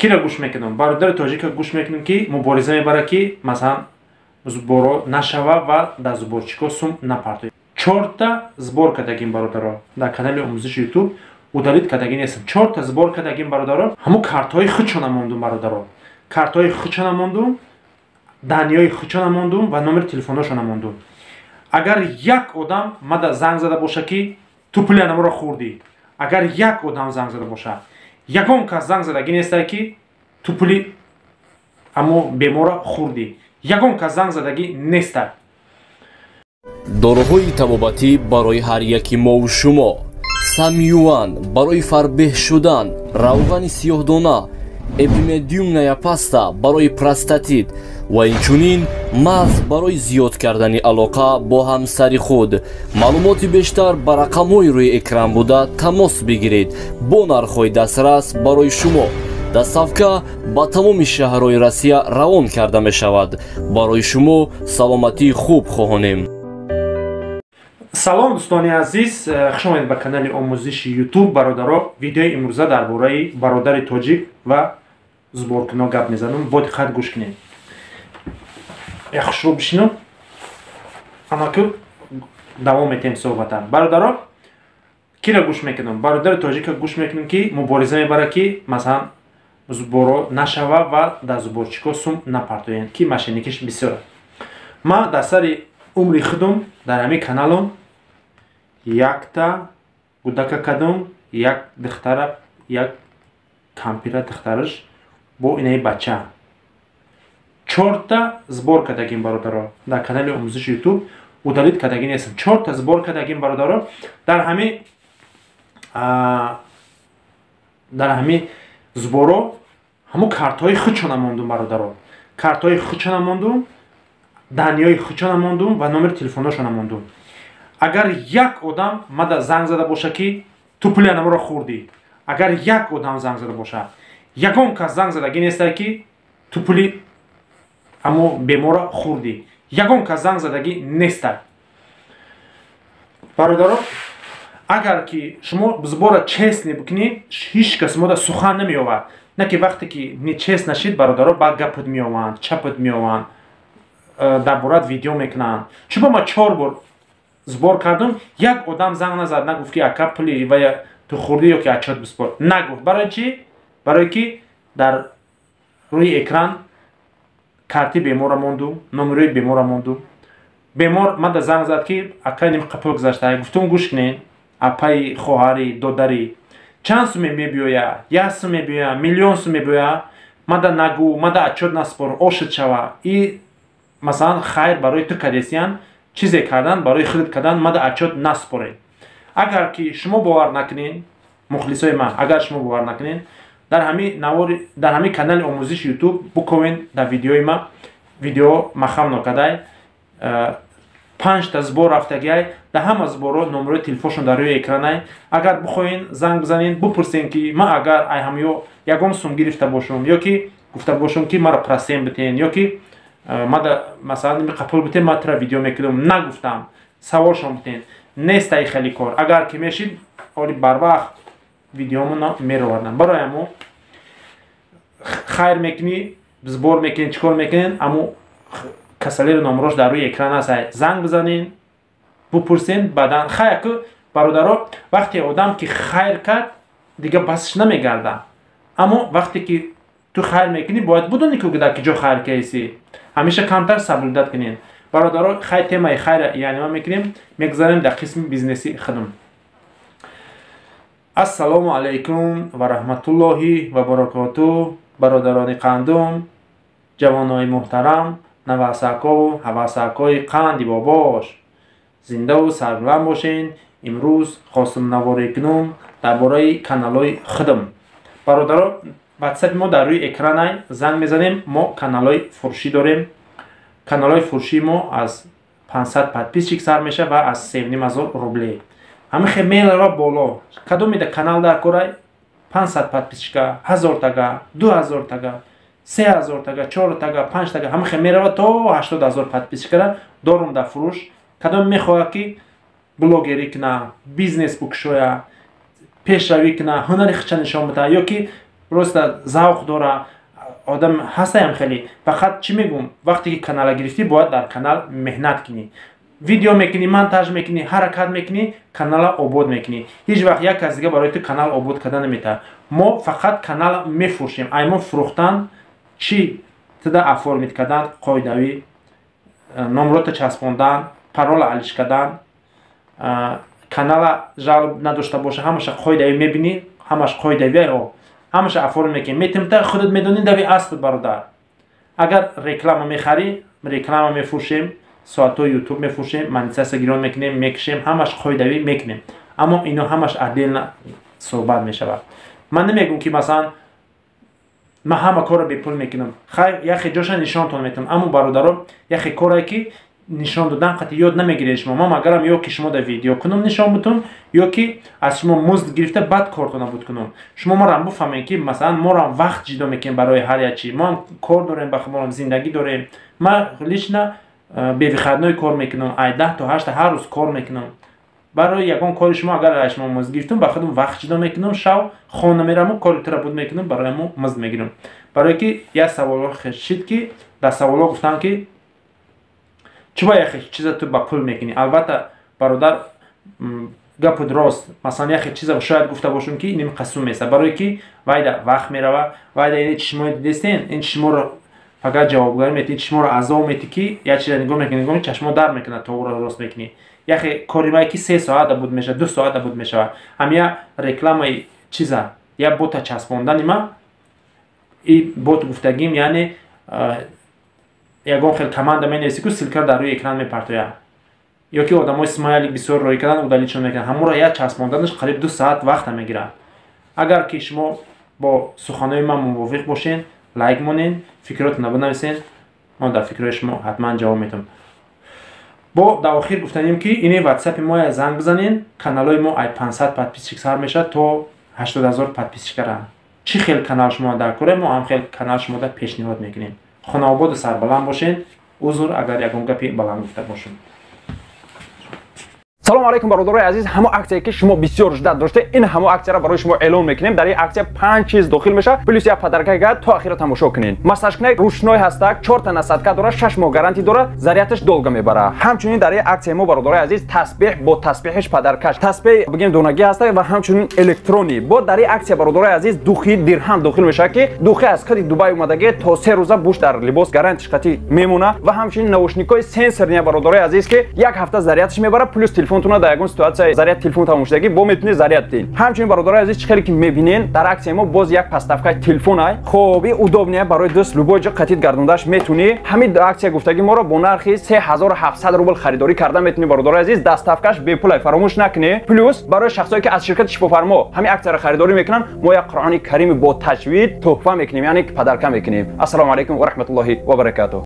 Кира гӯш мекунам? Бародари тоҷика гӯш мекунам, ки мубориза мебарад, ки масалан сборо нашава ва дар сборщико сум напартояд. Чорта сбор кардагим, бародаро, дар канали омӯзиши Ютуб удалить кардагӣ нестам. Чорта сбор кардагим, бародаро, ҳамун картҳои худшона мондум, бародаро, картҳои худшона мондум, данныеи худшона мондум ва номери телефоношона мондум. Агар як одам мада занг зада боша, ки ту пули анаморо хӯрдӣ, агар як одам занг зада боша, ягон кас занг задагӣ нестай, ки ту пули амо бемора хӯрдӣ, ягон кас занг задагӣ нестай. Доруҳои табобатӣ барои ҳар яки мову шумо: Самюан барои фарбеҳ шудан, равғани сиёҳдона, эпимедиумная паста барои простатит ва инчунин мағз барои зиёд кардани алоқа бо ҳамсари худ. Маълумоти бештар ба рақамҳои рӯи экран буда тамос бигиред. Бо нархҳои дастрас барои шумо доставка ба тамоми шаҳрҳои Россия равон карда мешавад. Барои шумо саломатии хуб хоҳонем. Салом, дӯстони азиз, хуш омадед ба канали омӯзиши Ютуб. Бародаро, видеои имрӯза дар бораи бародари тоҷик ва сборкуно гап мезанам. Бо диққат гӯш кунед. Я хушрӯ бишинам, амаку давом метем суҳбата. Бародаро, кира гӯш мекунам? Бародари тоҷика гӯш мекунам, ки мубориза мебарад, ки масалан сборо нашава ва дар сборщико сум напартоянд, ки мошенникиш бисёр. Ман дар сари умри худум дар ҳамин каналом якта гудака кардум, як духтара, як кампира, духтараш бо инаи бача. Чорта сбор кардагим, бародаро, дар канали омӯзиши Ютуб удалить кардагӣ нестам. Чорта сбор кардагим, бародаро, дар ҳами сборо ҳамун картҳои худшона мондум, бародаро, картҳои худшона мондум, данныеи худшона мондум ва номери телефоношона мондум. Агар як одам мада занг зада боша, ки ту пули анаморо хӯрдӣ, агар як одам занг зада боша, ягон кас занг задагӣ нестай, ки ту пули амо бемора хӯрдӣ, ягон кас занг задагӣ нестай. Бародаро, агар ки шумо сбора честный бикунӣ, ҳеҷ кас мода сухан намеёвад. На ки вақте ки нечестно нашид, бародаро, баъд гапат меованд, чапат меованд, дар борат видео мекунанд. Чунба ма чор бор сбор кардам, як одам занг назад, нагуфт, ки ака, пули вая ту хӯрдӣ ё ки отчёт биспор, нагуфт. Барои чӣ? Барое ки дар рӯи экран карти бемора мондум, номерои бемора мондум. Бемор мада занг зад, ки ака, ним қапо гузашта. Гуфтум: гӯш кунед, апаи, хоҳари, додари, чанд суме мебиёя, як сум мебиёя, миллион сум мебиёя, мада нагӯ, мада отчёт наспор, ошид шава. И масалан хайр барои ту кадесиян, чизе кардан барои худат кардан, мада отчёт наспоред. Агар ки шумо бовар накунед, мухлисои ман, агар шумо бовар накунед, дар ҳами навори, дар ҳами канали омӯзиши Ютуб букунен, дар видеои ма видео махам нокадай, панҷта сбор рафтагиай. Дар ҳама сборро номерои телефоншон дар рӯи экранай. Агар бихоҳен, занг бизанен, бупурсен, ки ман агар ай ҳамё ягон сум гирифта бошум ё ки гуфта бошум, ки маро процент битен ё ки мада масалан қапул битен, ман тура видео мекунам, нагуфтам, саволшон битен. Нестай хеле кор. Агар ки мешид, оли барвақт видеомона меровардам. Барои амо хайр мекунӣ, сбор мекунӣ, чӣ кор мекунен, амо касалиро номрош дар рӯи экран аст, занг бизанен, бупурсен. Баъдан хайр ку, бародаро, вақте одам ки хайр кард, дига басш намегарда. Аммо вақте ки ту хайр мекунӣ, бояд будонӣ, ки дар ки ҷо хайр кардӣ. Ҳамеша камтар соблюдать кунед, бародаро. Хайр, темаи хайра яъне ма мекунем, мегузарем дар қисми бизнеси худум. Ассалому алайкум ва раҳматуллоҳи ва баракоту, бародарони қандум, ҷавонои муҳтарам, навасакову ҳавасакои қанди бобош, зиндаву сарбаланд бошен. Имрӯз хостум наворе кунум дар бораи каналҳои худам. Бародаро, Ватсапи мо дар рӯи экранай, занг мезанем. Мо каналҳои фурӯшӣ дорем. Каналҳои фурӯшии мо аз 500 подписчик сар мешавад ва аз 3500 рубле ҳамихе мелара боло. Кадомида канал дар корай, 500 подписчика, 1000 тага, 2000 тага, 3000 тага, 4 тага, 5 тага, ҳамихе мерава то 80 000 подписчикара дорум дар фурӯш. Кадом мехоҳад, ки блогерӣ куна, бизнес букушоя, пешравӣ куна, ҳунари худша нишон бидаҳад ё ки Просто завқ дора одам ҳастаям хеле. Фақат чӣ мегӯм, вақте ки канала гирифтӣ, бояд дар канал меҳнат кунӣ, видео мекунӣ, монтаж мекунӣ, ҳаракат мекунӣ, канала обод мекунӣ. Ҳеҷ вақт як кас дига барои ту канал обод карда наметавонад. Мо фақат канал мефурӯшем. Ай мо фурӯхтан чӣ? Туда оформить кардан, қоидавӣ номрота часпондан, парола алиш кардан, канала жалоб надошта боша, ҳамаша қоидавӣ мебинӣ, ҳамаш қоидавӣ, ҳамаша оформить мекунӣ, метимта, худат медонӣ, дави аспут, бародар. Агар реклама мехарӣ, реклама мефурӯшем, соатҳои Ютуб мефурӯшем, монетизация гирон мекунем, мекушем, ҳамаш қоидавӣ мекунем. Аммо ино ҳамаш отдельно суҳбат мешавад. Ман намегӯм, ки масалан ман ҳама корро бепул мекунам. Хайр, яхе ҷоша нишонтон метавам, аммо, бародаро, яхе корае ки нишон додан қатъи ёд намегиред шумо. Ман магарам ё ки шумо дар видео кунам, нишон бутум, ё ки аз шумо музд гирифта, баъд кортона буд кунам. Шумо марам буфаҳмед, ки масалан морам вақт ҷидо мекунем барои ҳар як чи. Моам кор дорем, ба моам зиндагӣ дорем. Ман лично бе выходной кор мекунам, ай 10 то 8 ҳар рӯз кор мекунам. Барои ягон кори шумо агар аз шумо музд гирифтум, ба худам вақт ҷудо мекунам, шав хона мераму кори тура буд мекунам, барои мо музд мегирам. Барое ки як саволҳо шид, ки дар саволҳо гуфтам, ки чӣ ба яхе чиза ту ба пул мекунӣ. Албатта, бародар, гапу рост. Масалан, яхе чиза шояд гуфта бошум, ки иним қасум меса, барое ки вайда вақт мерава, вайда ини чишмои дидестен, ин чишморо фақат ҷавобгарӣ мети, чишморо азоб мети, ки як чиза нигоҳ мекунӣ, нигоҳ, чашмо дар мекунад, то ӯро рост мекунӣ. Яхе кори мае ки 3 соата буд мешавад, 2 соата буд мешавад. Ҳам я рекламаи чиза, я бота часпондани ма, и бот гуфтагим, яъне ягон хел команда менависи, ку ссылка дар рӯи экран мепартояд, ё ки одамои смайлик бисёр рӯй кардан, удалить шон мекунад. Ҳамонро як часпонданаш қариб 2 саат вақта мегирад. Агар ки шумо бо суханои ман мувофиқ бошен, лайк монен, фикротонро бинависен, мо дар фикрҳои шумо ҳатман ҷавоб метавонем. Бо дар охир гуфтанем, ки ини ватсапи мо, занг бизанен. Каналҳои мо ай 500 подписчик сар мешавад то 80 000 подписчикара. Чӣ хел канал шумо дар кора, мо ҳам хел канал шумода пешниҳод мекунем. Хонаободу сарбаланд бошен. Узр, агар ягон гапи баланд гуфта бошем. Салому алайкум, бародарои азиз. Ҳамо аксияе, ки шумо бисёр ждать доште, ин ҳамо аксияро барои шумо эълон мекунем. Дар ин аксия панҷ чиз дохил мешавад, плюс як подарка. То охира тамошо кунед. Массажкунаи ручной ҳастак, чорта насадка дора, 6 моҳ гарантӣ дора, зарядаш долго мебара. Ҳамчунин дар ин аксияи мо, бародарои азиз, тасбеҳ бо тасбеҳиш подаркаш, тасбеҳ бигем донагӣ ҳастак ва ҳамчунин электронӣ. Бо дар ин аксия, бародарои азиз, духи дирҳам дохил мешавад, ки духи аз худи Дубай омадагӣ, то 3 рӯза буш дар либос гарантиш қатӣ мемона, ва ҳамчунин наушникҳои сенсорный, бародарои азиз, ки як ҳафта зарядаш мебара, плюс телефонтона дар ягон ситуация заряд телефон тамом шудагӣ, бо метавонед заряд диҳед. Ҳамчунин, бародарои азиз, чӣ хеле ки мебинен, дар аксияи мо боз як подставкаи телефон ай. Хоб, и удобный барои дӯст, любой ҷо қатид гардондаш метунӣ. Ҳамин аксия гуфтагӣ моро бо нархи 3700 рубл харидорӣ карда метунӣ, бародарои азиз. Доставкаш бепул ай, фаромӯш накунед. Плюс барои шахсое, ки аз ширкати Шифофармо ҳамин аксияро харидорӣ мекунанд, мо як Қуръони Карими бо таҷвид тӯҳфа мекунем, яъне подарка мекунем. Ассалому алайкум ва раҳматуллоҳи ва баракатуҳ.